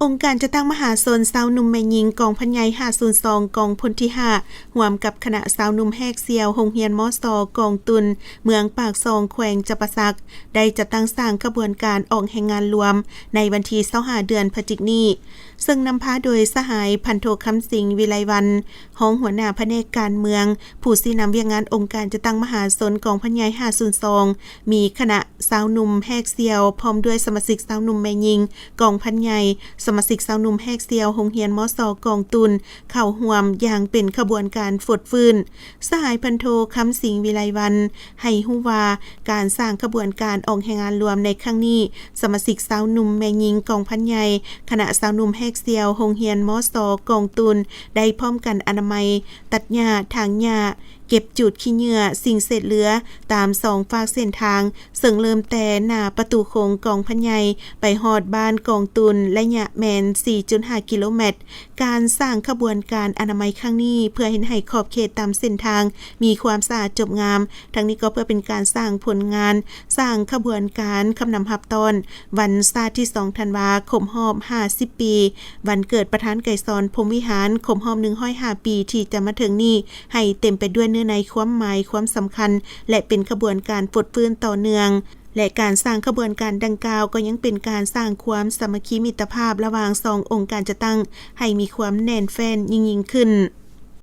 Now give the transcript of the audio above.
ອົງການຈັດຕັ້ງມະຫາຊົນຊາວໜຸ່ມແມ່ຍິງກອງພັນໃຫຍ່ຫ້າສູນສອງ ກອງພົນທີຫ້າ ຮ່ວມກັບຄະນະຊາວໜຸ່ມແຮກສ່ຽວໂຮງຮຽນ ມສ ກອງຕຸນ ເມືອງປາກຊ່ອງ ແຂວງຈຳປາສັກ ໄດ້ຈັດຕັ້ງສ້າງຂະບວນການອອກແຮງງານລວມໃນວັນທີຊາວຫ້າ ເດືອນພະຈິກນີ້ ເຊິ່ງນຳພາໂດຍສະຫາຍພັນໂທ ຄຳສິງ ວິໄລວັນ ຮອງຫົວໜ້າພະແນກການເມືອງ, ຜູ້ຊີ້ນຳວຽກງານອົງການຈັດຕັ້ງມະຫາຊົນກອງພັນໃຫຍ່ຫ້າສູນສອງ ມີຄະນະຊາວໜຸ່ມແຮກສ່ຽວ ພ້ອມດ້ວຍສະມາຊິກຊາວໜຸ່ມແມ່ຍິງກອງພັນໃຫຍ່, ສະມາຊິກຊາວໜຸ່ມແຮກສ່ຽວໂຮງຮຽນ ມສ ກອງຕຸນ ເຂົ້າຮ່ວມຢ່າງເປັນຂະບວນການຟົດຟື້ນ. ສະຫາຍພັນໂທ ຄຳສິງ ວິໄລວັນ ໃຫ້ຮູ້ວ່າ ການສ້າງຂະບວນການອອກແຮງງານລວມໃນຄັ້ງນີ້, ສະມາຊິກຊາວໜຸ່ມແມ່ຍິງກອງພັນໃຫຍ່, ຄະນະຊາວໜຸ່ມແຮກສ່ຽວໂຮງຮຽນ ມສ ກອງຕຸນ ໄດ້ພ້ອມກັນອະນາໄມ, ຕັດຫຍ້າ, ຖາງຫຍ້າ, ເກັບຈູດຂີ້ເຫຍື້ອ, ສິ່ງເສດເຫຼືອ ຕາມສອງຟາກເສັ້ນທາງ, ເຊິ່ງເລີ່ມແຕ່ໜ້າປະຕູໂຂງກອງພັນໃຫຍ່ ໄປຮອດບ້ານກອງຕຸນ ໄລຍະແມ່ນ ສີ່ຈຸດຫ້າ ກິໂລແມັດ. ການສ້າງຂະບວນການອະນາໄມຄັ້ງນີ້ ເພື່ອເຮັດໃຫ້ຂອບເຂດຕາມເສັ້ນທາງມີຄວາມສະອາດຈົບງາມ, ທັງນີ້ກໍເພື່ອເປັນການສ້າງຜົນງານ, ສ້າງຂະບວນການຄຳນຳຮັບຕ້ອນວັນຊາດທີສອງ ທັນວາ ຄົບຮອບຫ້າສິບປີ, ວັນເກີດປະທານໄກສອນ ພົມວິຫານ ຄົບຮອບໜຶ່ງຮ້ອຍຫ້າປີທີ່ຈະມາເຖິງນີ້ ໃຫ້ເຕັມໄປດ້ວຍເນື້ອໃນຄວາມໝາຍຄວາມສຳຄັນ ແລະ ເປັນຂະບວນການຟົດຟື້ນຕໍ່ເນື່ອງ. ແລະ ການສ້າງຂະບວນການດັ່ງກ່າວ ກໍຍັງເປັນການສ້າງຄວາມສາມັກຄີມິດຕະພາບລະຫວ່າງສອງອົງການຈັດຕັ້ງໃຫ້ມີຄວາມແໜ້ນແຟ້ນຍິ່ງໆຂຶ້ນ.